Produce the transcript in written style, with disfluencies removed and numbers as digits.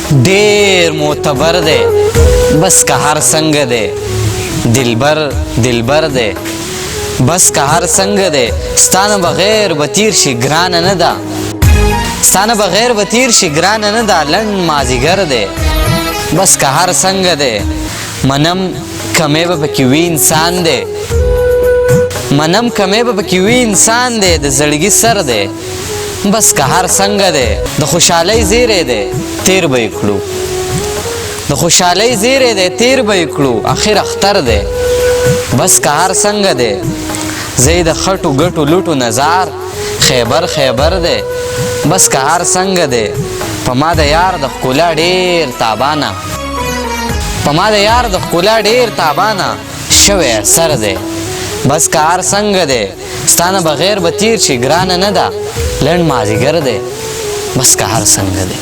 ډیر معتبر دی، بس که هر څنګه دی، دلبر دلبر دی، بس که هر څنګه دی. ستانه بغیر به تیر شي ګرانه نه ده، ستانه بغیر به تیر شي ګرانه نه ده، لنډ مازیګر دی، بس که هر څنګه دی. منم کمې به پکې وي انسان دی، منم کمې به پکې وي انسان دی، د زړګي سر دی، بس که هر څنګه دی. د خوشحالۍ زیری دی تیر به یې کړو، د خوشحالۍ زیری دی تیر به یې کړو، اخر اختر دی، بس که هر څنګه دی. زه یې د خټو ګټو لوټو نظار خیبر خیبر دی، بس که هر څنګه دی. په ما د یار د ښکلا ډېر تابانه، په ما د یار د ښکلا ډېر تابانه شوی اثر دی، بس که هر څنګه دی. ستانه بغیر به تیر شي ګرانه نه ده، لنډ مازیګر دی، بس که هر څنګه دی.